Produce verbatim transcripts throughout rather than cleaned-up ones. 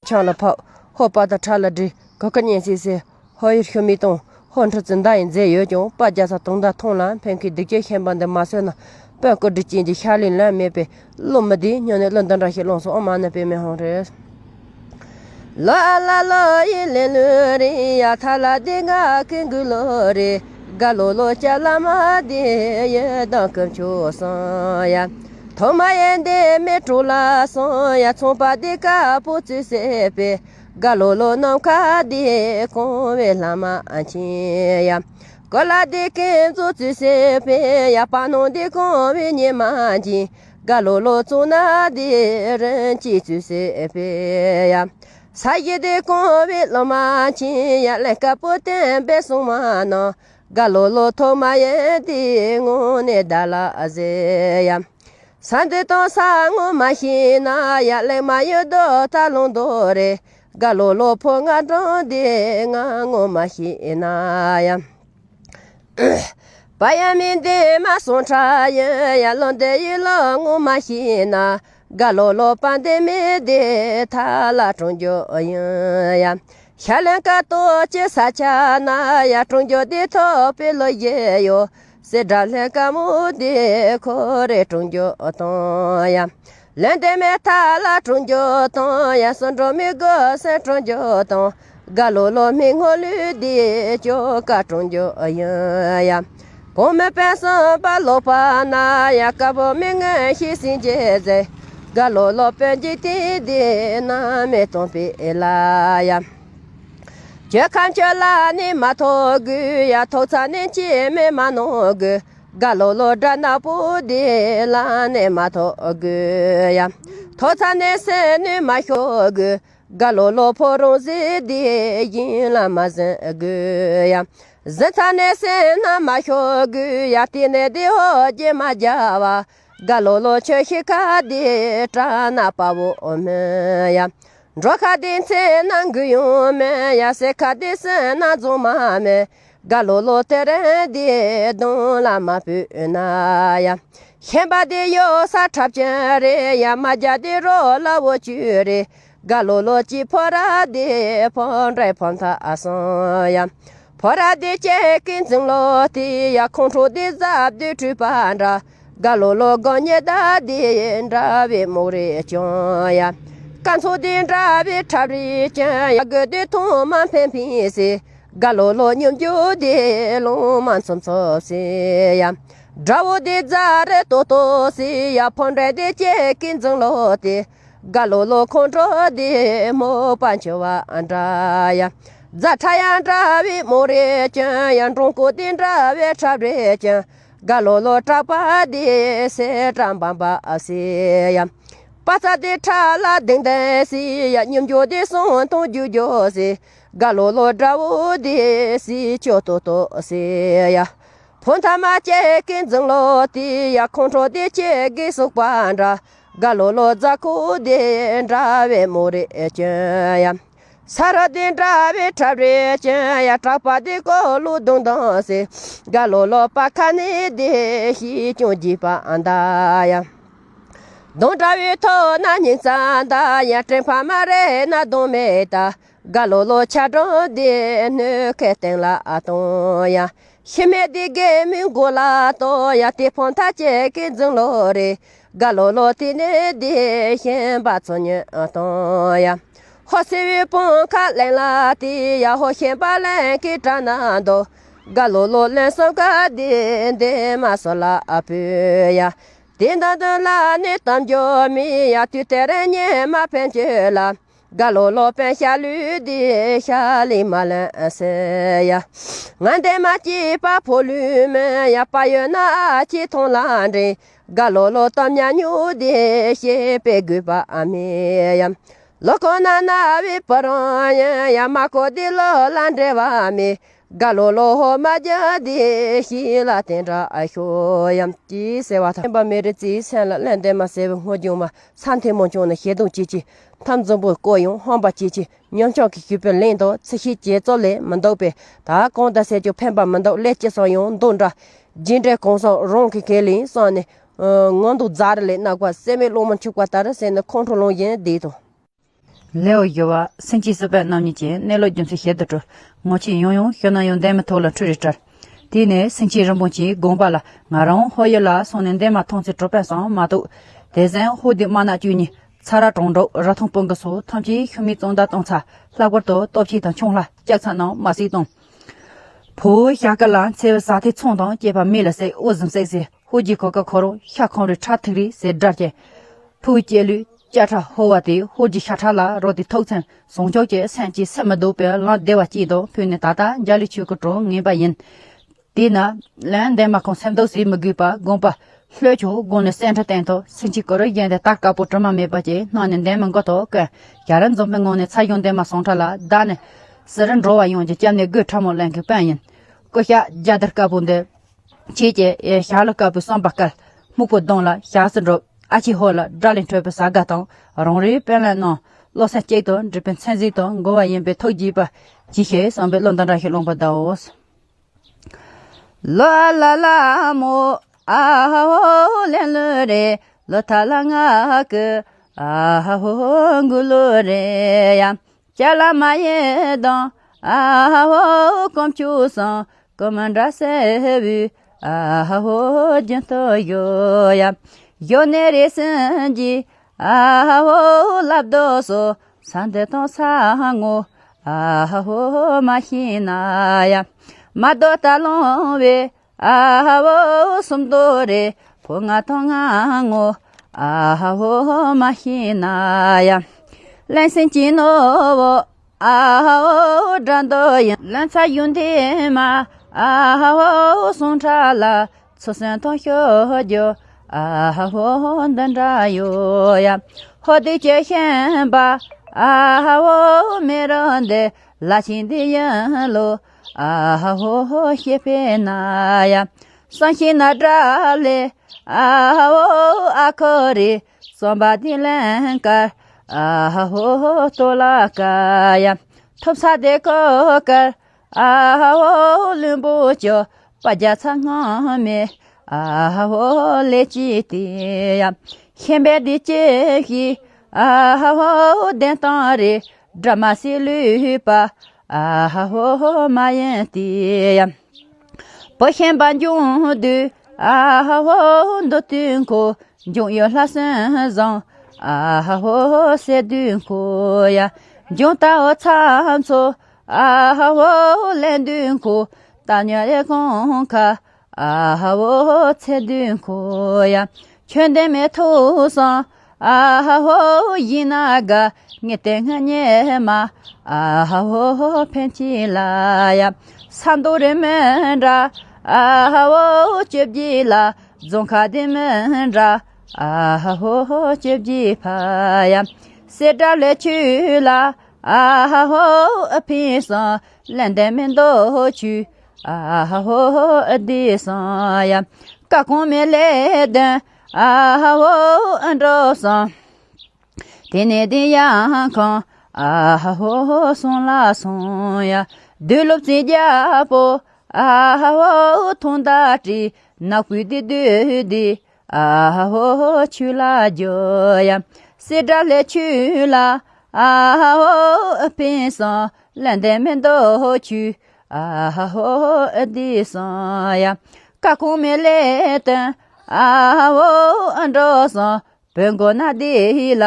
ཆང་ལ་ཕབ། ཧོ་པ་དང་ཁྲ་ལ་འདྲི། ག་ཀ་གཉན་སྲིད་སེ། ཧོ་ཡུར་ཤོ་མི་གཏོང་། ཧོ་འཕྲུ་ཙི་མདའ་ཡི་མཛེས་ཡོད་ཀྱང་། པ་རྒྱ་ས་དུང་མདའ་ཐོང་ལ་ཕན་ཁི་སྡིག་ཅན་ཤན་པ་འདི་མ་སོད་ན། པོན་ཀོ་སྒྲིག་ཅན་གྱི་ཤ་ལི་ལན་མེད་པའི་བློ་མི་བདེ་སྨྱོ་ནས་བློ་འདི་འདྲ་ཞིག་ལོངས་སོ། ཨོ་མ་ན་པའི་མེ་ཧོང་རེད། ལོ་ཨ་ལ་ལོ་ཡི་ལེ་ལུ་རི་ཡ་ཐ་ལ་དི་ང་ཀི་གུ་ལོ་རི། ག་ལོ་ལོ་ཅ་ལ་མ་དི་ཡེ་དང་ཀུ་ཆུ་སང་ཡ། ཐོ་མ་ཡེ་འདི་མེ་ཀྲུ་ལ་སང་ཡ། ཚོང་པ་དི་ཀ་པུ་ཙི་སེ་པེ། ག་ལོ་ལོ་ནམ་ཁ་དི་གོང་བའི་ལྷ་མ་ཆེན་ཡ། ཀོ་ལ་དི་ཀེ་ཛུ་ཙི་སེ་པེ་ཡ། པ་ནོ་དི་གོང་བའི་ཉི་མ་ཅན། ག་ལོ་ལོ་ཙུ་ན་དི་རིན་ཅི་ཙི་སེ་པེ་ཡ། ས་ཡི་དི་གོང་བའི་ལོ་མ་ཆེན་ཡ། ལེ་ཀ་པུ་ཏན་པེ་སུང་མ་ནོ། ག་ལོ་ལོ་ཐོ་མ་ཡེ་དི་ངོ་ནེ་ད་ལ་ཟེ་ཡ། ས་འདི་དང་ས་ངོ་མ་ཤེས་ན་ཡ། གླེང་མ་ཡོད་དོ་ད་ལུང་དོ་རེ། ག་ལོ་ལོ་ཕོ་ང་གྲོང་དེ་ང་ངོ་མ་ཤེས་ན་ཡ། པ་ཡ་མི་འདི་མ་སོང་ཁྲ་ཡིན་ཡ། ལོ་འདི་ཡི་ལོ་ངོ་མ་ཤེས་ན། ག་ལོ་ལོ་པ་འདི་མི་འདི་ཐ་ལ་གྲོང་རྒྱུ་ཡིན་ཡ། ཤ་ལན་ཀ་ཏོ་ཅི་ས་ཆ་ན་ཡ། གྲོང་རྒྱུ་འདི་ཐོབ་པའི་ལོ་ཡི་ཡོ། སེ་དྲ་ལྷན་ཀ་མོ་དེ་ཁོ་རེ་གྲོང་རྒྱུ་དང་ཡ། ལན་དེ་མེ་ཐ་ལ་གྲོང་རྒྱུ་དང་ཡ། སོ་འགྲོ་མི་དགོ་སེ་གྲོང་རྒྱུ་དང་། ག་ལོ་ལོ་མི་ངོ་ལུས་དེ་ཅོ་ཀ་གྲོང་རྒྱུ་ཡིན་ཡ། གོང་མེ་པན་སོང་པ་ལོ་པ་ན་ཡ། ཀ་བོ་མི་ངན་ཤི་སིན་ཅེ་ཟེ། ག་ལོ་ལོ་པན་ཇི་ཏི་དེ་ན་མེ་གཏོང་པའི་ལ་ཡ། ཁྱོད་ཁམས་ཁྱོད་ལ་ནི་མ་ཐོ་དགོས་ཡ། ཐོ་ཚ་ནི་ཅི་མེ་མ་ནོ་དགོས། ག་ལོ་ལོ་དགྲ་ནག་པོ་དེ་ལ་ནི་མ་ཐོ་དགོས་ཡ། ཐོ་ཚ་ནི་སེ་ནི་མ་ཤོ་དགོས། ག་ལོ་ལོ་ཕོ་རོང་ཟི་དེ་ཡིན་ལ་མ་ཟིན་དགོས་ཡ། ཟིན་ཚ་ནི་སེ་ན་མ་ཤོ་དགོས་ཡ། དེ་ནི་དེ་ཧོ་རྒྱེ་མ་རྒྱ་བ། ག་ལོ་ལོ་ཆོས་ཤིག་ཁ་དེ་དྲ་ན་པ་བོ་མེ་ཡ། འགྲོ་ཁ་དེ་ཚེ་ན་འགུལ་ཡོང་མེད་ཡ། སེ་ཁ་དེ་སེ་ན་རྫོང་མ་མེད། ག་ལོ་ལོ་དེ་རེད་དེ་གདོང་ལ་མ་བུད་ན་ཡ། ཤན་པ་དེ་ཡོ་ས་འཁྲབ་ཅན་རེད་ཡ། མ་རྒྱ་དེ་རོ་ལ་བོ་ཅུ་རེད། ག་ལོ་ལོ་ཅི་ཕོ་ར་དེ་ཕོ་འདྲེ་ཕོ་མཐའ་སོང་ཡ། ཕོ་ར་དེ་ཅེ་ཀིན་ཙིང་ལོ་དེ་ཡ། ཁོང་ཁྲོ་དེ་ཟབ་དེ་འཁྲུལ་པ་འདྲ། ག་ལོ་ལོ་དགོ་ཉེ་ད་དེ་འདྲ་བའི་མོ་རེ་ཅོང་ཡ། ཀ་མཚོ་དེ་འདྲ་བའི་འཁྲབ་རེ་ཅན་ཡ། དགོས་དེ་ཐོང་མ་ཕན་ཕན་སེ། ག་ལོ་ལོ་སྙོམས་འཇུག་དེ་ལོང་མ་འཚོབ་འཚོབ་སེ་ཡ། དགྲ་བོ་དེ་རྫ་རེ་ཏོ་ཏོ་སེ་ཡ། ཕོ་འདྲེ་དེ་ཅེ་ཀིན་ཙིང་ལོ་དེ། ག་ལོ་ལོ་ཁོང་ཁྲོ་དེ་མོ་པ་འཆི་བ་འདྲ་ཡ། རྫ་ཁྲ་ཡ་འདྲ་བའི་མོ་རེ་ཅན་ཡ། འབྲོང་ཀོ་དེ་འདྲ་བའི་འཁྲབ་རེ་ཅན། ག་ལོ་ལོ་སྐྲག་པ་དེ་སེ་སྐྲག་འབམ་པ་སེ་ཡ། པ་ཚ་དེ་ཁྲ་ལ་དིང་དིང་སེ་ཡ། སྙོམས་འཇུག་དེ་སོང་ཐོང་རྒྱུ་རྒྱུ་སེ། ག་ལོ་ལོ་དགྲ་བོ་དེ་སེ་ཅོ་ཏོ་ཏོ་སེ་ཡ། ཕོ་མཐའ་མ་ཅེ་ཀིན་ཙིང་ལོ་དེ་ཡ། ཁོང་ཁྲོ་དེ་ཅེ་གི་སུག་པ་འདྲ། ག་ལོ་ལོ་རྫ་ཁུག་དེ་འདྲ་བའི་མོ་རེ་ཅན་ཡ། ས་ར་དེ་འདྲ་བའི་འཁྲབ་རེ་ཅན་ཡ། སྐྲག་པ་དེ་ཀོ་ལུ་དུང་དུང་སེ། ག་ལོ་ལོ་པ་ཁ་ནི་དེ་ཤི་ཅུང་རྒྱས་པ་འདའ་ཡ། གདོང་འདྲ་བའི་ཐོག་ན་སྙིང་རྩ་འདའ་ཡ། དྲན་ཕ་མ་རེ་ན་གདོང་མེད་ད། ག་ལོ་ལོ་ཆ་གྲོང་དེ་སྣོད་ཁའི་སྟེང་ལ་གཏོང་ཡ། ཤི་མེད་དེ་དགེ་མི་མགོ་ལ་གཏོང་ཡ། དེ་ཕོ་མཐའ་ཅེ་ཀིན་ཙིང་ལོ་རེད། ག་ལོ་ལོ་དེ་ནས་དེ་ཤན་པ་ཚོ་ཉོན་གཏོང་ཡ། ཧོ་སེ་བའི་བོང་ཁ་གླེང་ལ་དེ་ཡ། ཧོ་ཤན་པ་གླེང་གི་དྲ་ན་འདོ། ག་ལོ་ལོ་ལན་སོ་ག་དེ་འདེ་མ་སོ་ལ་ཨ་བུ་ཡ། དེ་འདང་དོན་ལ་ནི་གཏམ་རྒྱུ་མི་ཡ། དུས་དེ་རེ་ཉན་མ་ཕན་ཆོད་ལ། ག་ལོ་ལོ་པན་ཤ་ལུས་དེ་ཤ་ལི་མ་ལན་སེ་ཡ། ང་འདེ་མ་སྐྱིད་པ་ཕོ་ལུས་མེ་ཡ། པ་ཡོད་ན་ཨ་ཅི་ཐོང་ལ་འདྲེ། ག་ལོ་ལོ་གཏམ་ཉ་ཉུ་དེ་ཤེས་པའི་དགོས་པ་ཨ་མེ་ཡ། ལོ་ཁོ་ན་ན་བི་པ་རང་ཡ། མ་ཁོ་དེ་ལོ་ལ་འདྲེ་བ་མེ། ག་ལོ་ལོ་ཧོ་མ་རྒྱ་དེ་ཤི་ལ་དེ་འདྲ་ཨ་ཤོ་ཡམ་ཅི་ཟེར་བ་དང་། ཕན་པ་མེ་རི་ཙིའི་སེམས་ལ་གླེན་ལྡན་མ་ཟེར་བའི་སྔོ་ལྗང་མ། ས་མཐོན་མོ་ཆུང་ན་ཞེ་སྡང་སྐྱེ་ཅི། མཐའ་འཛོམས་པོ་བསྐོར་ཡང་ཧམ་པ་སྐྱེ་ཅི། ཉམ་ཆག་གི་ཞུགས་པའི་གླེང་དང་ཚིག་ཤིག་བྱེད་རྩོལ་ལས་མི་འདུག་པས། ད་གང་ལྟར་ཟེར་ཀྱང་ཕན་པ་མི་འདུག་ལས་ཅི་སོང་ཡང་འདུག་འདྲ། རྗེས་འབྲས་གང་སོང་རང་གི་གལ་ལེན་སོང་ནས། ངང་དུ་རྫ་རི་ལས་ནག་པ་སེ་མའི་གློག་མ་འཆུག་པ་ལྟར་ཟེར་ནས་ཁོང་ཁྲོ་ལངས་བཞིན་བསྡད་དོ། ལེའུ་བཞི་པ། སེང་ཆེན་སྲིད་པ་རྣམ་གཉིས་ཀྱི་གནས་ལུགས་རྒྱུ་མཚན་ཞིབ་ཏུ་དྲིས། ངོ་ཆེན་ཡང་ཡང་ཞུ་ན་ཡང་འདན་མའི་ཐོག་ལ་ཁྲུས་རེ་སྤྲད། དེ་ནས་སེང་ཆེན་རིན་པོ་ཆེས་དགོངས་པ་ལ། ང་རང་ཧོར་ཡུལ་ལ་སོང་ནས་འདན་མ་མཐོང་ཚེ་གྲོགས་ཕན་སོང་མ་གཏོགས། དེ་བཞིན་ཧོར་སྡེ་དམར་ནག་བཅུ་གཉིས། ཚ་ར་གྲོང་འབྲོག་ར་ཐང་སྤུན་དགའི་སོགས་ཐམས་ཅད་ཤུལ་མའི་བཙོན་དུ་བཏང་ཚར། ལྷག་པར་དུ་སྟོབས་ཆེན་དང་ཁྱུང་ལྷ་ལྕགས་ཚ་རྣམས་མ་བསད་བཏང་། ཕོ་བོ་ཤ་ཀ་ལ་འཚེ་བའི་ཟ་ཐེ་ཚོང་དང་བཅས་པ་མེ་ལ་བསྲེགས། དབུ་གཟིམ་བསྲེགས་ཟེར། ཧོར་གྱི་གོ་ཁ་ཁོ་རང་ཤ་ཁང་རུ་ཁྲག་ཐིགས་རེ་ཟེར་དགྲར་བཅད། ཕུག་སྐྱེ་ལུས་ལྕགས་ཁྲ་ཧོ་བ་དེ་ཧོར་གྱི་ཤ་ཁྲག་ལ་རོ་དེ་ཐོག་མཚན་བཟང་ཕྱོགས་ཀྱི་སེམས་ཀྱིས་སེམས་མི་སྡུག་པའི་ལམ་བདེ་བ་ཅིག་དང་ཕུལ་ནས་ད་ལྟ་འཇའ་ལུས་ཆོས་སྐུ་གྲོགས་ངེས་པ་ཡིན། དེས་ན་ལན་འདན་མ་ཁོང་སེམས་སྡུག་ཟེར་མི་དགོས་པར་དགོངས་པ་ལྷོད་ཆོག་དགོངས་ནས་སེམས་ཁྲལ་བསྟན་ཐོག་སེང་ཆེན་གུ་རུ་རྒྱན་དེ་རྟ་དཀར་པོ་དྲི་མ་མེད་པ་ཅིག་སྣང་ནས་འདན་མ་མགོ་ཐོག་བཀོན། རྒྱ་རི་འཛོམས་པའི་ངང་ནས་ཚ་གཞུང་འདན་མ་ཟངས་ཁྲ་ལ་བདའ་ནས་ཟི་རི་འགྲོ་བ་ཡོངས་ཀྱི་སྐྱབས་གནས་དགོད་ཁྲ་མོ་ལེན་མཁན་དཔོན་ཡིན། སྐུ་ཞབས་རྒྱ་དར་དཀར་པོ་འདི། ཁྱེད་ཀྱིས་ཞྭ་ལུ་དཀར་པོའི་བསམ་པ་བསྐལ། སྨུག་པོ་གདོང་ལ་ཞྭ་སེར་འགྲོ། ཨ་ཕྱི་ཧོར་ལ་དགྲ་ལས་འཕྲོས་པའི་ཟ་དགའ་དང་རང་རེའི་དཔོན་སློབ་རྣམས་བློ་སེམས་གཅིག་ཏུ་འདྲེས་པའི་མཚན་ཟིག་དང་འགལ་བ་ཡིན་པའི་ཐུགས་དགྱེས་པ་ཇི་བཞིན་བསམ་པའི་བློ་འདི་འདྲ་ཞིག་ལོངས་པ་གདའོ། ལོ་ལ་ལ་མོ་ཨ་ཧོ་ལེན་ལོ་རེ། ལོ་ཐ་ལ་ང་གི་ཨ་ཧོ་འགུ་ལོ་རེ་ཡ། ཅ་ལ་མ་ཡེ་དང་ཨ་ཧོ་དཀོན་མཆོག་སང་ཀོ་མ་འདྲ་སེ་བུ་ཨ་ཧོ་རྒྱུན་དུ་ཡོད་ཡ། ཡོད་ནས་རེ་སེན་གྱི་ཨ་ཧོ་ལབ་རྡོ་སོ་ས་འདི་དང་ས་ངོ་ཨ་ཧོ་མ་ཤེས་ན་ཡ། མ་རྡོ་ད་ལོང་བའི་ཨ་ཧོ་སུམ་རྡོ་རེ་ཕོ་ང་དང་ང་ངོ་ཨ་ཧོ་མ་ཤེས་ན་ཡ། ལན་སེང་གྱི་ནོ་བོ་ཨ་ཧོ་དགྲ་འདོད་ཡིན། ལན་ཚ་ཡུན་དེ་མ་ཨ་ཧོ་སུང་ཁྲ་ལ་ཚུ་སེང་དང་ཤོ་རྒྱུ་ཨ་ཧོ་འདི་འདྲ་ཡོད་ཡ། ཧོ་དེ་ཅེ་ཤན་པ་ཨ་ཧོ་མེ་རོ་འདི་ལ་ཆིན་དེ་ཡིན་ལོ་ཨ་ཧོ་ཤེས་པས་ན་ཡ། སང་ཤིན་ན་དགྲ་ལས་ཨ་ཧོ་ཨ་ཁོ་རི་སོམ་པ་དེ་ལན་ཀར་ཨ་ཧོ་ཏོ་ལ་ཀ་ཡ། ཐོབ་ས་དེ་ཀོ་ཀར་ཨ་ཧོ་ལུན་པོ་ཅོ་པ་རྒྱ་ཚ་སྔོན་མེ་ཨ་ཧོ་ལེ་ཅི་ཏི་ཡ། ཤན་པའི་དེ་ཅེ་ཤི་ཨ་ཧོ་དེ་དང་རེ་དགྲ་མ་སི་ལུས་པ་ཨ་ཧོ་མ་ཡན་ཏི་ཡ། བོ་ཤན་པ་འབྱུང་དུས་ཨ་ཧོ་འདུ་དུས་ཁོ་འབྱུང་ཡོད་ལྷ་སོན་བཟང་ཨ་ཧོ་སེ་དུས་ཁོ་ཡ། འབྱུང་ལྟ་བ་ཚ་མཚོ་ཨ་ཧོ་ལེན་དུས་ཁོ་ལྟ་ཉ་རེ་ཁོང་ཁ་ཨ་ཧོ་ཚེ་དུས་ཁོ་ཡ། ཁྱོད་འདི་མེ་ཐུག་སང་ཨ་ཧོ་ཡིན་ན་དགའ་ངས་དེ་སྔ་ཉེ་མ་ཨ་ཧོ་ཕན་ཆི་ལ་ཡ། ས་མདོ་རི་མི་འདྲ་ཨ་ཧོ་བཅོ་བརྒྱད་ལ་རྫོང་ཁ་དེ་མི་འདྲ་ཨ་ཧོ་བཅོ་བརྒྱད་ཕ་ཡ། སེ་དྲ་ལེ་ཆུ་ལ་ཨ་ཧོ་ཨ་ཕི་སང་ལན་དེ་མི་འདོ་ཆུ་ཨ་ཧོ་ཨ་དི་སང་ཡ། ཀ་ཀོང་མེ་ལེ་དན་ཨ་ཧོ་ཨ་འགྲོ་སང་། དེ་ནས་དེ་ཡང་ཁང་ཨ་ཧོ་སོང་ལ་སོང་ཡ། དུས་ལོ་བརྩི་རྒྱ་པོ་ཨ་ཧོ་ཐུང་ད་བྲི་ནག་པོའི་དེ་དུས་དེ་ཨ་ཧོ་ཆུ་ལ་འགྱོ་ཡ། སེ་དྲ་ལེ་ཆུ་ལ་ཨ་ཧོ་ཨ་ཕིན་སང་ལན་དེ་མེ་འདོ་ཆུ་ཨ་ཧོ་ཨ་དི་སང་ཡ། ཀ་ཀོང་མེ་ལེ་དན་ཨ་ཧོ་ཨ་འགྲོ་སང་། བོད་མགོ་ན་དེ་ལ་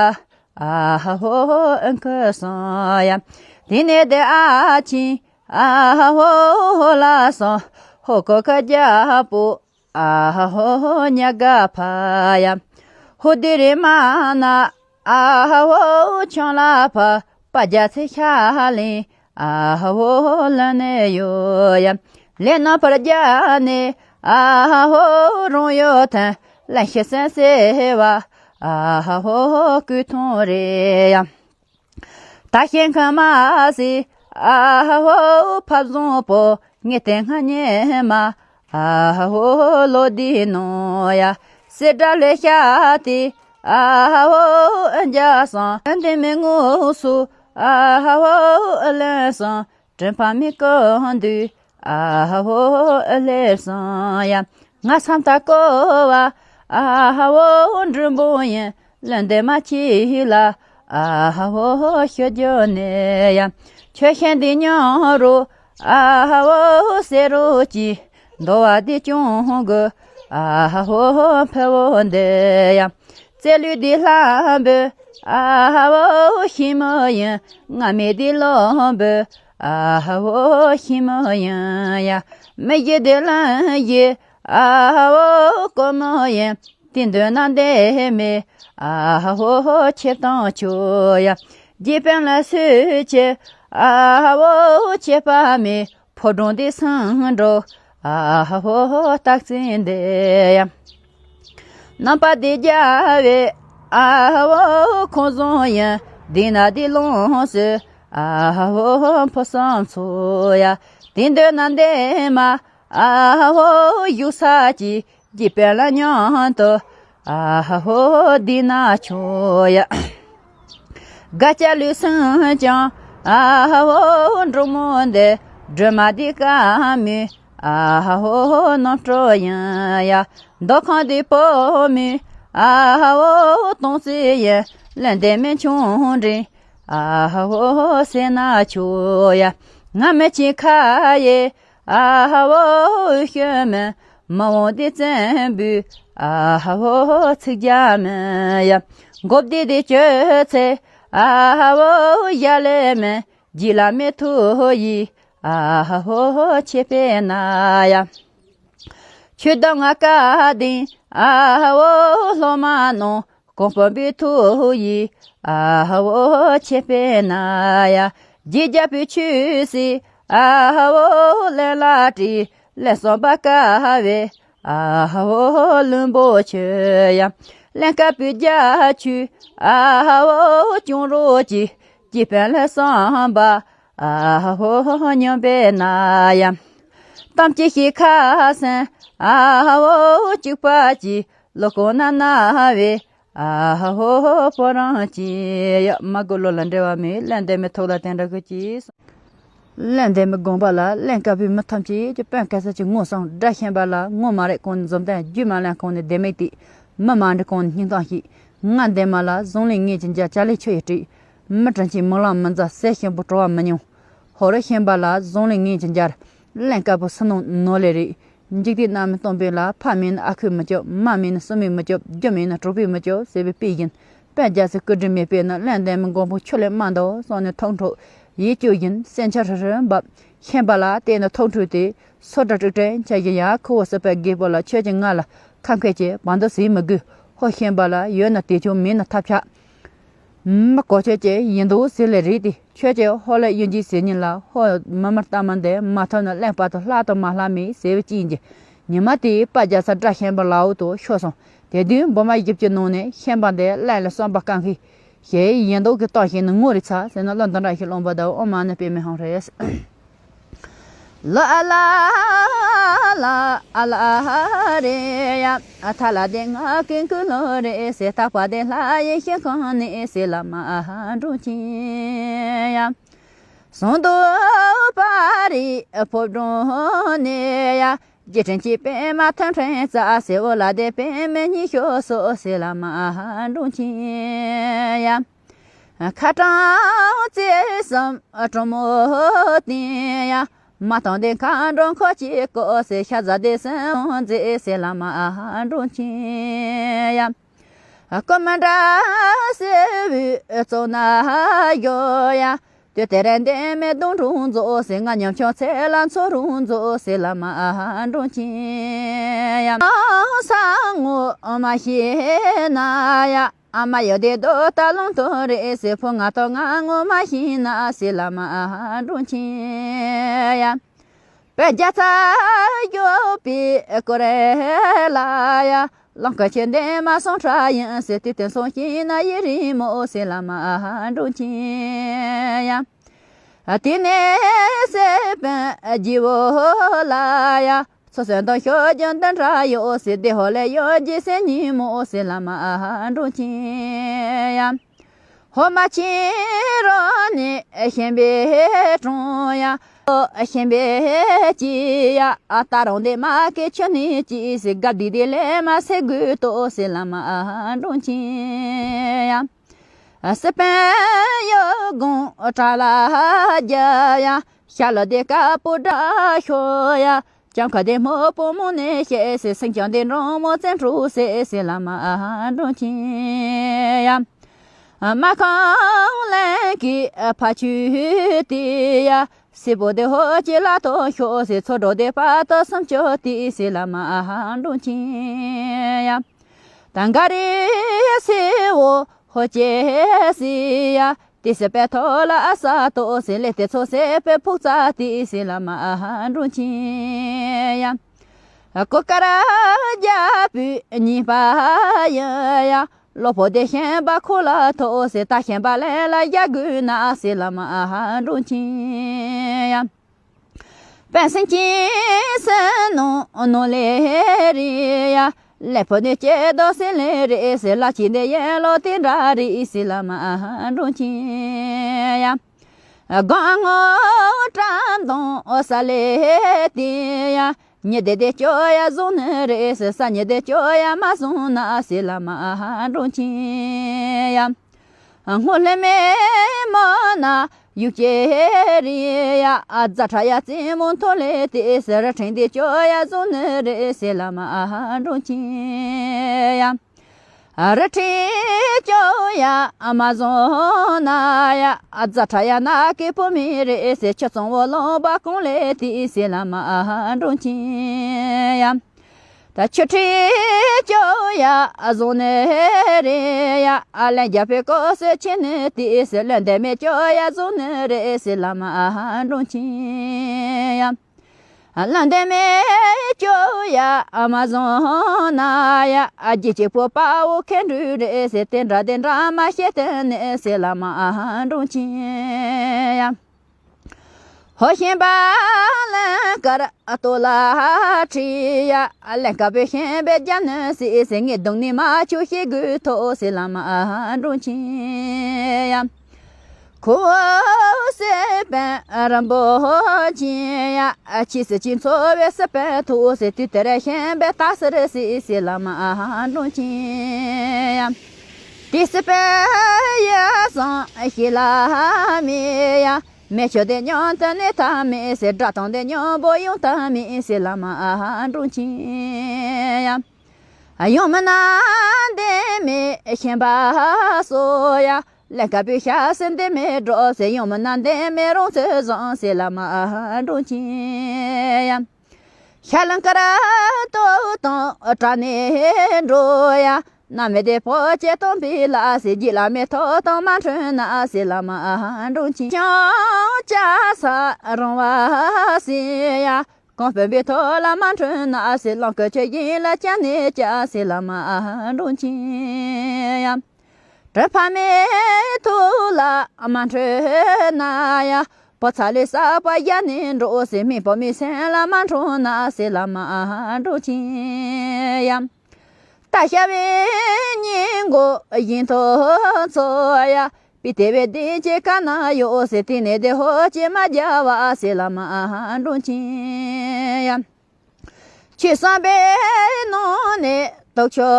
ཨ་ཧོ་ཨ་ཁུ་སང་ཡ། དེ་ནས་དེ་ཨ་ཆིན་ཨ་ཧོ་ཧོ་ལ་སང་ཧོ་ཀོ་ཁ་རྒྱ་པོ་ཨ་ཧོ་ཉ་ག་ཕ་ཡ། ཧོ་དེ་རེ་མ་ན་ཨ་ཧོ་ཆང་ལ་ཕ་པ་རྒྱ་ཚེ་ཤ་ལིན་ཨ་ཧོ་ལ་ནེ་ཡོ་ཡ། ལེ་ན་པར་རྒྱ་ནེ་ཨ་ཧོ་རོང་ཡོ་ཐན་ལ་ཤེ་སན་སེ་བ་ཨ་ཧོ་ཀུ་ཐོང་རེ་ཡ། ད་ཤེན་ཁ་མ་སི་ཨ་ཧོ་ཕ་བཟང་པོ་ངེ་ཏེ་ང་ཉེ་མ་ཨ་ཧོ་ལོ་དི་ནོ་ཡ། སེ་དྲ་ལེ་ཤ་ཏི་ཨ་ཧོ་ཨ་འཇའ་སང་ཨ་འདི་མི་ངོ་སུ་ཨ་ཧོ་ཨ་ལན་སང་དྲན་པ་མི་ཀོ་འདུས་ཨ་ཧོ་ཨ་ལེ་སང་ཡ། ང་སམ་ད་ཀོ་བ་ཨ་ཧོ་འབྲུ་འབུ་ཡིན་ལན་དེ་མ་ཅི་ལ་ ཨ་ཧ་ཧོ་ཤོད་རྒྱུ་ནས་ཡ། ཆོས་ཤན་འདི་མཉམ་རུ་ཨ་ཧ་ཧོ་ཟེར་རོ་ཅི། འདོ་བ་འདི་ཅུང་གི་ཨ་ཧ་ཧོ་ཕེ་བོ་འདི་ཡ། རྩེ་ལུས་འདི་ལྷམ་བུ་ཨ་ཧ་ཧོ་ཤི་མོ་ཡིན། ང་མི་འདི་ལོམ་བུ་ཨ་ཧ་ཧོ་ཤི་མོ་ཡིན་ཡ། མི་ཡི་འདི་ལ་ཡི་ཨ་ཧ་ཧོ་ཀོ་མོ་ཡིན། དེ་འདོད་ན་འདི་མེད་ཨ་ཧ་ཧོ་ཆེ་བཏང་ཆོག་ཡ། རྗེ་དཔོན་ལ་སུས་ཆེ་ཨ་ཧ་ཧོ་ཆེ་བ་མེད། ཕོ་བྲང་འདི་སང་འགྲོ་ཨ་ཧ་ཧོ་སྟག་རྩེ་འདི་ཡ། རྣམ་པ་འདི་རྒྱལ་བའི་ཨ་ཧ་ཧོ་ཁོང་བཟང་ཡིན། འདི་ན་འདི་ལོངས་སུ་ཨ་ཧ་ཧོ་ཕོ་བསམ་ཚོ་ཡ། དེ་འདོད་ན་འདི་མ་ཨ་ཧ་ཧོ་བཞུགས་ས་ཅི། རྗེ་དཔོན་ལ་མཉམ་དུ་ཨ་ཧ་ཧོ་འདི་ན་ཆོག་ཡ། དགའ་སྐྱ་ལུས་སེམས་ཀྱང་ཨ་ཧ་ཧོ་འབྲུག་མོ་འདི། སྒྲོལ་མ་འདི་དཀར་མོའི་ཨ་ཧ་ཧོ་རྣམ་སྤྲོ་ཡིན་ཡ། མདོ་ཁམས་འདི་བུ་མོའི་ཨ་ཧ་ཧོ་སྟོང་རྩེ་ཡིན། ལན་འདི་མི་ཆུང་འདྲེན་ཨ་ཧ་ཧོ་ཟེར་ན་ཆོག་ཡ། ང་མི་ཆེན་ཁ་ཡེ་ཨ་ཧ་ཧོ་འོད་ཤོད་མིན། མ་འོངས་འདི་བཙན་པོའི་ཨ་ཧ་ཧོ་ཚིག་རྒྱ་མིན་ཡ། མགོ་བདེ་འདི་གྱོད་ཚེ་ཨ་ཧ་ཧོ་ཡ་ལེ་མིན། རྗེ་བླ་མའི་ཐུགས་ཡིད་ཨ་ཧ་ཧོ་ཆེ་པས་ན་ཡ། ཆོས་གདམས་ངག་བཀའ་གདམས་ཨ་ཧ་ཧོ་སློབ་མ་རྣམས། གོང་བུ་པའི་ཐུགས་ཡིད་ཨ་ཧ་ཧོ་ཆེ་པས་ན་ཡ། རྗེ་རྒྱལ་པོའི་ཆོས་སྲིད་ཨ་ཧ་ཧོ་ལན་ལ་བྲིས། ལན་གསུམ་པ་དཀའ་བའི་ཨ་ཧ་ཧོ་བློན་པོ་ཆོས་ཡ། ལན་དཀར་པོའི་རྒྱ་ཆོས་ཨ་ཧ་ཧོ་སྐྱོང་རོགས་གྱིས། རྗེ་དཔོན་ལ་གསུམ་པ་ཨ་ཧ་ཧོ་སྙོམས་པས་ན་ཡ། གཏམ་གྱི་ཤིང་ཁ་སེང་ཨ་ཧ་ཧོ་གཅིག་པ་གྱིས། ལོ་གོང་ན་ན་བའི་ཨ་ཧ་ཧོ་ཕོ་རང་གྱིས། ཡ་མ་གོ་ལོ་ལ་འབྲེལ་བ་མེད། ལན་འདི་མི་ཐོག་ལ་བསྟན་འགྲོ་གི་གྱིས། ལན་འདི་མི་དགོངས་པ་ལ་ལན་དཀར་པོའི་མི་ཐམས་ཅད་ཀྱི་དཔོན་ག་ས་ཀྱི་ངོ་སང་དགྲ་ཤན་པ་ལ་ངོ་མ་རེད་གོང་ནས་འཛུམ་དང་རྒྱུ་མ་ལན་གོང་ནས་བདེ་མེད་དེ། མི་མ་འདྲི་གོང་ནས་སྙིང་གཏམ་ཞིག་ང་འདི་མ་ལ་བཟང་ལས་ངན་གྱི་འཇའ་ཅ་ལས་ཆུ་ཡི་སྤྲིས། མི་དྲིན་ཆེན་མི་ལང་མི་མཛའ་ཟས་ཤིང་པོ་བྲོ་བ་མི་མྱོང་། ཧོ་རི་ཤན་པ་ལ་བཟང་ལས་ངན་གྱི་འཇར། ལན་དཀར་པོ་སུ་ནང་ནོར་ལས་རེད། འཇིག་རྟེན་རྣམས་སྟོང་པའི་ལ་ཕ་མེད་ན་ཨ་ཁུས་མི་སྐྱོབ། མ་མེད་ན་སྲུ་མོས་མི་སྐྱོབ། རྒྱུ་མེད་ན་གྲོགས་པོས་མི་སྐྱོབ་ཟེར་བའི་དཔེ་བཞིན། དཔེ་རྒྱ་སེ་ཀུ་སྒྲིག་མེད་པས་ན་ལན་ལྡན་མི་མགོན་པོ་ཁྱོད་ལས་མ་འདའོ་གསུངས་ནས་ཐུགས་འཁྲུག་ཡིད་སྐྱོ་བཞིན་སེམས་ཆར་ཧྲི་ཧྲི་འབབ། ཤན་པ་ལ་བལྟས་ན་ཐུགས་འཁྲུག་སྟེ། སོ་དྲག་དཀྲུག་དྲན་ཆ་བཞིན་ཡང་ཁུ་བོ་སྲིད་པའི་རྒད་པོ་ལ་ཁྱོད་ཀྱིས་ང་ལ་ཁ་མཁས་ཀྱི་བང་མདོ་ཟིག་མི་དགོས། ཧོ་ཤན་པ་ལ་ཡོད་ན་དེ་ཆུང་མེད་ན་ཐབས་ཆག་མི་གོ་ཆོད་ཀྱི་ཡིན་འདུག་ཟེར་ལེ་རེད་དེ། ཁྱོད་ཀྱིས་ཧོ་ལ་གཡུ་འཇིག་ཟེར་ཉིན་ལ་ཧོ་མི་མི་ལྟ་མ་འདི་མ་ཐོབ་ན་གླེན་པ་དང་ལྷ་དང་མ་ལྷ་མེད་ཟེར་བའི་ཅིན་གྱི། ཉི་མ་དེའི་པ་རྒྱ་ཚ་བཀྲ་ཤན་པ་ལའོ་དུ་ཤོར་སོང་། དེ་དུས་འབུ་མ་བཞི་བཅུ་ནང་ནས་ཤན་པ་འདི་གླེན་ལ་གསོན་པ་བསྐང་མཁན་ཞེས་ཡིན་འདུག་གི་རྟགས་ཤིག་ནི་ངོ་རེ་ཚ་ཟེར་ན་བློ་འདི་འདྲ་ཞིག་ལོང་པ་དང་ཨོ་མ་ནི་པའི་མི་ཧང་རེད། ལ་ཨ་ལ་ལ་ཨ་ལ་རེ་ཡ། ཨ་ཐ་ལ་དེ་ང་ཀུན་ཀུན་ལོ་རེ་སེ་ཐག་པ་དེ་ལྷ་ཡེ་ཤེས་ཁང་ནས་སེ་ལ་མ་འགྲོ་ཅི་ཡ། སོང་དུ་པ་རི་ཕོ་བྲང་ནས་ཡ། རྗེ་དྲིན་ཅན་པད་མ་ཐང་ཕྲན་རྩ་སེ་འོ་ལ་དེ་པད་མ་ཉི་ཤོ་སོ་སེ་ལ་མ་འགྲོ་ཅི་ཡ། ཁ་གྲངས་རྩེ་གསུམ་གྲོ་མོ་སྟེང་ཡ། མ་བཏང་དེ་མཁའ་འགྲོ་འཁོར་གྱིས་བསྐོར་སེ་ཤ་ཟ་དེ་སེམས་མཛེས་སེ་ལ་མ་འགྲོ་ཅི་ཡ། ཀོ་མ་འདྲ་སེ་བུ་ཙོ་ན་ཡོ་ཡ། དུས་དེ་རིང་འདི་མེ་དུང་འཁྲུག་མཛོ་སེ་ང་ཉམ་ཆུང་ཚེ་ལ་མཚོ་རུང་མཛོ་སེ་ལ་མ་འགྲོ་ཅི་ཡ། ས་ངོ་མ་ཤེས་ན་ཡ། ཨ་མ་ཡོད་དེ་རྡོ་ལྟ་ལོང་དོ་རེ་སེ་ཕོ་ང་ཏོ་ང་ངོ་མ་ཤེས་ན་སེ་ལ་མ་འགྲོ་ཅི་ཡ། པད་རྒྱ་ཚ་གཡོ་པའི་སྐོར་ལ་ཡ། ལང་ཀ་ཆེ་འདན་མ་སོང་ཁྲ་ཡིན་ཟེར་དུས་དེ་སོང་ཤིང་ན་ཡི་རི་མོ་ཟེར་ལ་མ་འགྲོ་ཅི་ཡ། དེ་ནས་སེ་པན་རྗེ་བོ་ལ་ཡ། སོ་སོའི་འདོན་ཤོག་ཀྱང་འདོན་གྲ་ཡོད་ཟེར་དེ་ཧོ་ལས་ཡོད་རྗེ་སེ་ཉི་མོ་ཟེར་ལ་མ་འགྲོ་ཅི་ཡ། ཧོ་མ་ཆེན་རོ་ནི་ཤན་པའི་གྲོང་ཡ། ཤན་པའི་ཅི་ཡ། ཨ་ད་རུང་དེ་མ་ཀེ་ཆུ་ནི་ཅི་སི་ག་དི་དེ་ལས་མ་སེ་གུ་ཏོ་སི་ལ་མ་འགྲོ་ཅི་ཡ། སི་པན་ཡོ་དགོང་བྲག་ལ་རྒྱབ་ཡ། ཤ་ལ་དེ་དཀར་པོ་དགྲ་ཤོག་ཡ། ལྕང་ཁ་དེ་སྨུག་པོ་མོ་ནས་བཤད་ཟེར། སེང་ལྕམ་དེ་འབྲོང་མོ་བཙན་འཕྲོག་ཟེར་ཟེར། བླ་མ་འབྲོམ་ཆེན་ཡ། མ་ཁང་ལན་གི་ཕ་ཆུ་དེ་ཡ། སེར་པོ་དེ་ཧོ་ཅེ་ལ་ཐོ་ཤོག་ཟེར། མཚོ་འབྲོག་དེ་པ་ཏོ་སུམ་ཅོ་དེ་ཟེར། བླ་མ་འབྲོམ་ཆེན་ཡ། ད་འགའ་རེ་སེ་འོ་ཧོ་ཅེ་སི་ཡ། དེ་སི་པའི་ཐོ་ལ་ཨ་ས་ཏོ་སེ་ལེ་དེ་ཚོ་སེ་པའི་ཕུག་ཙ་དེ་སེ། བླ་མ་འབྲོམ་ཆེན་ཡ། ཀོ་ཀ་ར་རྒྱ་བོད་གཉིས་པ་ཡ་ཡ། གློ་ཕོ་དེ་ཤན་པ་ཁོ་ལ་ཐོ་སེ། ད་ཤན་པ་ལན་ལ་ཡ་དགོས་ན་སེ། བླ་མ་འབྲོམ་ཆེན་ཡ། པན་སེང་ཅིན་སེ་ནོ་ནོ་ལེ་རེ་ཡ། ལེ་ཕོ་ནི་ཅེ་དོ་སེ་ལེ་རེ་སེ། ལ་ཅི་ནེ་ཡན་ལོ་དེ་འདྲ་རེ་སེ། བླ་མ་འབྲོམ་ཆེན་ཡ། སྒང་ངོ་བཀྲམ་དང་ས་ལེ་དེ་ཡ། ཉི་ཟླ་དེ་སྐྱོ་ཡ་བཟུང་ནི་རེ་སེ། ས་ཉི་ཟླ་སྐྱོ་ཡ་མ་བཟུང་ན་སེ། བླ་མ་འབྲོམ་ཆེན་ཡ། སྔོ་ལྷད་མེ་མོ་ན་ཡུག་ཅེ་རེ་ཡ། རྫ་ཁྲ་ཡ་རྩེ་མོ་མཐོ་ལེ་དེ་སེ། རི་ཕྲེང་དེ་སྐྱོ་ཡ་བཟུང་ནི་རེད་སེ། བླ་མ་འབྲོམ་ཆེན་ཡ། རི་ཕྲེང་སྐྱོ་ཡ་མ་བཟུང་ན་ཡ། རྫ་ཁྲ་ཡ་ན་ཀེ་པོ་མི་རེད་སེ། ཆུ་གཙང་བོ་ལུང་པ་གང་ལེ་དེ་སེ། བླ་མ་འབྲོམ་ཆེན་ཡ། ད་ཆུ་ཁྲི་སྐྱོ་ཡ་བཟུང་ནི་རེད་ཡ། ཨ་ལན་རྒྱ་བོད་ཀོ་སེ་ཆེ་ནི་དེ་སེ། ལན་འདན་མེ་སྐྱོ་ཡ་བཟུང་ནི་རེད་སེ། བླ་མ་འབྲོམ་ཆེན་ཡ། ལན་འདན་མེ་སྐྱོ་ཡ་མ་བཟུང་ན་ཡ། ཨ་རྒྱལ་གཅིག་པོ་དཔའ་བོ་ཁེ་འགྲུལ་རེད་སེ། དེ་འདྲ་དེ་འདྲ་མ་བཤད་དེ་ནི་སེ། བླ་མ་འབྲོམ་ཆེན་ཡ། ཧོ་ཤན་པ་ལན་དཀར་ལྟོ་ལ་ཁྲི་ཡ། ལན་དཀར་པོའི་ཤན་པའི་རྒྱ་ནི་སི་སི། ངའི་གདོང་ནས་མ་ཆུ་ཤེས་དགོས་ཐོག་སི། བླ་མ་འབྲོམ་ཆེན་ཡ། ཁོ་བོ་སི་པན་རིན་པོ་ཆེ་ཡ། ཆི་སི་ཆི་འཚོ་བའི་སི་པན་ཐོག་སི། དུས་དེར་ཤན་པའི་རྟ་སི་རི་སི་སི། བླ་མ་འབྲོམ་ཆེན་ཡ། དེ་སི་པན་ཡ་སང་ཤི་ལ་མི་ཡ། མེ་ཆོ་དེ་ཉོན་ཏ་ནེ་ཐ་མེ་སེ། དགྲ་དང་དེ་ཉོན་པོ་ཡོང་ཐ་མེ་སེ། བླ་མ་འབྲོམ་ཆེན་ཡ། ཡོང་མི་ན་དེ་མེ་ཤན་པ་སོ་ཡ། ལེ་ཀ་པུ་ཤ་སེ་དེ་མེ་འགྲོ་སེ། ཡོང་མི་ན་དེ་མེ་རོང་ཚེ་བཟང་སེ། བླ་མ་འབྲོམ་ཆེན་ཡ། ཤ་ལང་ཀ་ར་ཏོ་དང་དྲ་ནེ་འགྲོ་ཡ། ན་མེ་དེ་ཕོ་ཅེ་སྟོན་པི་ལ་སེ། རྗེ་བླ་མའི་ཐོག་དང་མ་འཕྲོད་ན་སེ། བླ་མ་འབྲོམ་ཆེན་ཅང་ཅ་ས་རང་བ་སེ་ཡ། གང་སྤུན་པའི་ཐོག་ལ་མ་འཕྲོད་ན་སེ། གླང་ཀོ་ཆོས་དབྱིངས་ལ་སྐྱ་ནེ་སྐྱ་སེ། བླ་མ་འབྲོམ་ཆེན་ཡ། གྲུ་ཕ་མའི་ཐོག་ལ་མ་འཕྲོད་ན་ཡ། པོ་ཚ་ལོས་ས་པ་ཡ་ནེ་འགྲོ་སེ། མི་པོ་མི་སེམས་ལ་མ་འཕྲོད་ན་སེ། བླ་མ་འབྲོམ་ཆེན་ཡ། ད་ཤ་བའི་སྙིང་མགོ་ཡིན་ཐོ་ཚོ་ཡ། པི་དེ་བའི་དེ་ཅེ་ཀ་ན་ཡོ་སེ། དེ་ནེ་དེ་ཧོ་ཅེ་མ་རྒྱ་བ་སེ། བླ་མ་འབྲོམ་ཆེན་ཡ། ཆོས་བསམ་པའི་ནང་ནས་དུག་ཆོ་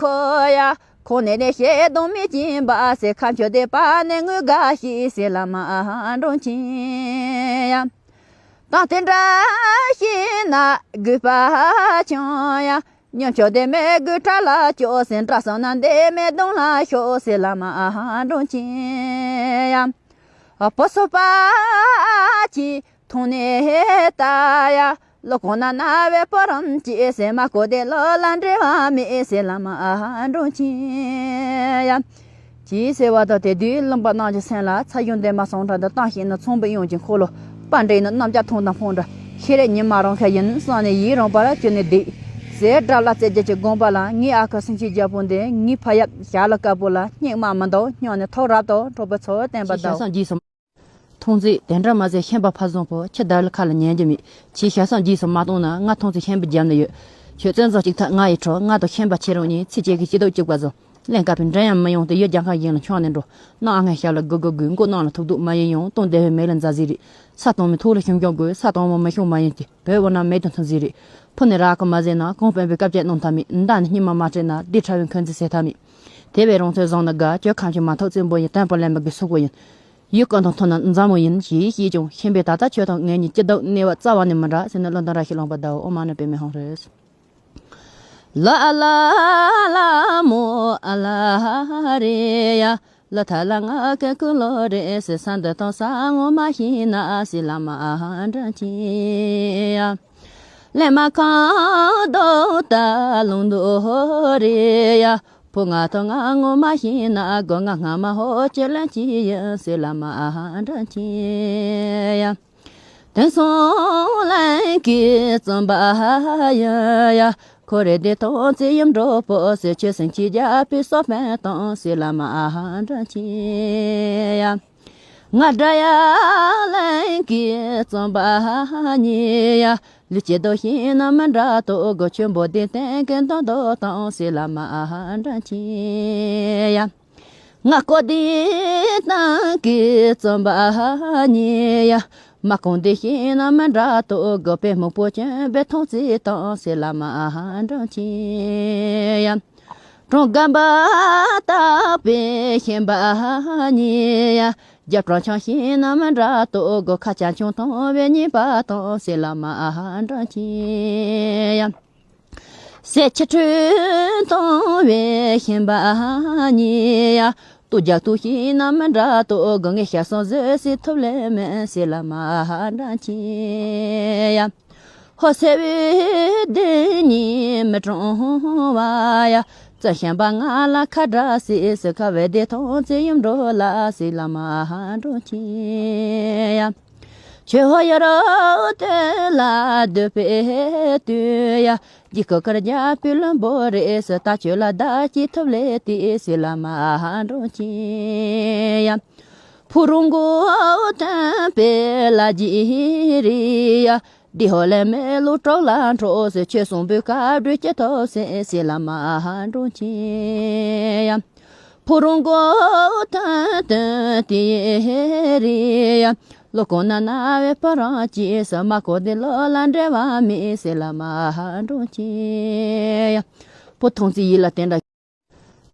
ཁོ་ཡ། ཁོང་ནས་ནས་ཤེས་དང་མི་སྦྱིན་པ་སེ། ཁ་མཆོག་དེ་པ་ནས་ངུ་དགའ་ཤི་སེ། བླ་མ་འབྲོམ་ཆེན་ཡ། དང་དེ་འདྲ་ཤི་ན་དགོས་པ་ཆུང་ཡ། ཉམ་ཆོག་དེ་མེ་དགོས་གྲ་ལ་ཅོག་སེ། འདྲ་སོང་ན་འདི་མེ་གདོང་ལ་ཤོག་སེ། བླ་མ་འབྲོམ་ཆེན་ཡ། བུ་སོ་པ་ཅི་ཐོང་ནས་ལྟ་ཡ། ལོ་གོང་ན་ན་བའི་པོ་རམ་ཅི་སེ། མ་གོ་དེ་ལོ་ལ་འབྲེལ་བ་མེད་སེ། བླ་མ་འབྲོམ་ཆེན་ཡ། ཅི་སེ་བ་དང་དེ་དུས་བློན་པོ་རྣམས་ཀྱི་སེམས་ལ་ཚ་གཞུང་ལྡན་མ་སོང་དྲག་དུ་བཏང་ཞིག་ན། ཚོང་པའི་ཡོངས་ཀྱི་འཁོར་ལོ་པ་འདྲེས་ན། གནམ་ལྕགས་ཐུང་དང་འཕོང་འདྲ་ཤེས་རེ་ཉི་མ་རང་ཁ་ཡིན་བསམ་ནས། ཡིད་རང་བར་གྱུར་ནས་བསྡད་ཟེར། དགྲ་ལྷ་རྩེ་རྒྱལ་གྱི་དགོངས་པ་ལ། ངའི་ཨ་ཁུ་སེང་ཆེན་རྒྱལ་པོ་འདི། ངའི་ཕ་ཡབ་ཞྭ་ལུ་དཀར་པོ་ལ་སྙིང་དམར་མི་འདུག་སྙམ་ནས། ཐོག་རབ་ཏུ་གྲོགས་པོའི་ཚོགས་བསྟན་པ་དང་། ཐོང་ཙེ་དེ་འདྲ་མ་ཟེར། ཤན་པ་ཕ་བཟང་པོ། ཁྱི་དར་ལ་ཁ་ལ་ཉན་རྒྱུ་མེད། ཁྱེད་ཞག་སང་རྗེས་སུ་མ་གཏོང་ན། ང་ཐོང་ཙེ་ཤན་པ་རྒྱབ་ནི་ཡོད། ཁྱོད་བཙན་བཟང་གཅིག་ཐག་ང་ཡི་ཁྲོ། ང་དང་ཤན་པ་ཁྱེད་རང་གཉིས་ཚེ་གཅིག་གི་སྐྱིད་སྡུག་གཅིག་པ་བཟང་། ལན་དཀར་པོའི་མགྲོན་ཡང་མི་ཡོང་དུས། ཡུལ་རྒྱལ་ཁམས་གཞན་ལ་མཆོང་ནས་འགྲོ། གནམ་ཨ་སྔས་ཞབས་ལ་སྒུག་སྒུག་སྒུག་མགོ་གནམ་ལ་ཐུག་ཐུག་མ་ཡིན་ཡང་། སྟོང་སྡེ་བའི་མེ་ལ་མཛའ་ཟིག་རེད། ས་སྟོང་མའི་ཐོག་ལ་ཤུང་ཤུང་དགོས། ས་སྟོང་མ་མི་ཤུང་མ་ཡིན་ཏེ། བོད་འོ་ན་མེ་དང་མཐུན་ཟིག་རེད། ཕུ་ནས་ར་ཁ་མ་ཟེར་ན། གང་སྤུན་པའི་སྐབས་བཅད་གནང་ཐབས་མེད། མདའ་ནས་སྙིང་མ་མ་སྤྲད་ན། སྡེ་ཁྲ་བའི་འཁོན་འཛིན་སེལ་ཐབས་མེད། དེ་བས་རང་ཚོད་བཟང་ན་དགའ། ཁྱོད་ཁམས་ཀྱི་མ་ཐག་བཙན་པོ་ཡིན། སྟོན་པ་ལས་མི་དགོས་སོག་པོ་ཡིན། ཡུལ་ཀུན་དང་མཐུན་ན་མཛའ་མོ་ཡིན་ཞེས་བཤད་ཀྱང་། ཤན་པའི་ད་ལྟ་ཁྱོད་དང་ངེད་གཉིས། སྐྱིད་སྡུག་གནས་བབ་རྩ་བ་ནས་མི་འདྲ་ཟེར་ནས། བློ་ལྡན་ར་ཤི་ལུང་པ་ཟླ་བོ་ཨོ་མ་ནི་པདྨེ་ཧཱུྃ་རེད། ལ་ཨ་ལ་ལ་མོ་ཨ་ལ་རེ་ཡ། ལ་ཐ་ལ་ང་ཀེ་ཀུ་ལོ་རེ་སི་ས་འདི་དང་ས་ངོ་མ་ཤེས་ན་སི་ལ་མ་ཨ་འདྲ་ཅི་ཡ། ལེ་མ་ཁང་དོ་ད་ལུང་དོ་རེ་ཡ། ཕོ་ང་ཐོ་ང་ངོ་མ་ཤེས་ན་སྒོ་ང་སྔ་མ་ཧོ་ཅི་ལན་ཅི་ཡ་སི་ལ་མ་ཨ་འདྲ་ཅི་ཡ། དེང་སང་ལན་གྱི་བཙོན་པ་ཡིན་ཡ། ཁོ་རེ་དེ་ཐོང་ཙེ་ཡུམ་འགྲོ་པོ་སེ་ཆོས་སེང་ཆི་རྒྱ་པི་སོ་པན་དང་སི་ལ་མ་ཨ་འདྲ་ཅི་ཡ། ང་འདྲ་ཡ་ལན་གྱི་བཙོན་པ་ཉི་ཡ། ལུས་ཀྱི་རྡོ་ཤིང་ན་མི་འདྲ་དོ་གོ་ཆུན་པོ་དེ་སྟེང་གི་མདོ་མདོ་དང་སི་ལ་མ་ཨ་འདྲ་ཅི་ཡ། ང་ཀོ་དེ་སྟེང་གི་བཙོན་པ་ཉི་ཡ། མ་གོང་དེ་ཤིང་ན་མི་འདྲ་དོ་གོ་པའི་སྨུག་པོ་ཅན་པའི་ཐོང་ཙེ་དང་སི་ལ་མ་ཨ་འདྲ་ཅི་ཡ། གྲོང་སྒམ་པ་བཏགས་པའི་ཤན་པ་ཉི་ཡ། རྒྱབ་གྲོང་ཆང་ཤིང་ན་མི་འདྲ་དོ་གོ་ཁ་ཆང་ཆུང་ཐོང་བའི་ཉི་པ་དང་སི་ལ་མ་ཨ་འདྲ་ཅི་ཡ། སེ་ཆི་ཁྲུན་ཐོང་བའི་ཤན་པ་ཉི་ཡ། ཏུ་རྒྱག་ཏུ་ཤིང་ན་མི་འདྲ་དོ་གོ་ངའི་ཤ་སོང་ཟོས་སི་ཐུབ་ལེ་མེ་སི་ལ་མ་ཨ་འདྲ་ཅི་ཡ། ཧོ་སེ་བའི་དེ་ཉིད་མི་གྲོང་བ་ཡ། རྩ་ཤན་པ་ང་ལ་ཁ་འདྲ་སི་སི་ཁ་བའི་དེ་ཐོང་ཙེ་ཡུམ་འགྲོ་ལ་སི་ལ་མ་ཨ་འདྲ་ཅི་ཡ། ཆོས་ཧོ་ཡ་རོ་དེ་ལ་སྡོད་པའི་དུས་ཡ། ཇི་ཀོ་ཀར་རྒྱ་པི་ལོན་པོ་རེ་སི་ད་ཆོས་ལ་བདག་གཅིག་ཐུབ་ལེ་དེ་སི་ལ་མ་ཨ་འདྲ་ཅི་ཡ། ཕུ་རུང་གོ་ཐན་པེ་ལ་ཇི་རི་ཡ། དི་ཧོ་ལེ་མེ་ལུ་གྲོག་ལ་འཕྲོ་སེ་ཆོས་གསུང་པོའི་བཀའ་བགྲོས་ཀྱི་ཐོག་སེ་སི་ལ་མ་ཨ་འདྲ་ཅི་ཡ། ཕུ་རུང་གོ་ཐན་ཐན་དི་རི་ཡ། ལོ་གོ་ན་ན་བའི་པ་རང་ཅི་སི་མ་གོ་དི་ལོ་ལ་འབྲེལ་བ་མི་སི་ལ་མ་ཨ་འདྲ་ཅི་ཡ། པོ་ཐོང་ཙེ་ཡི་ལ་བསྟན་འདྲ།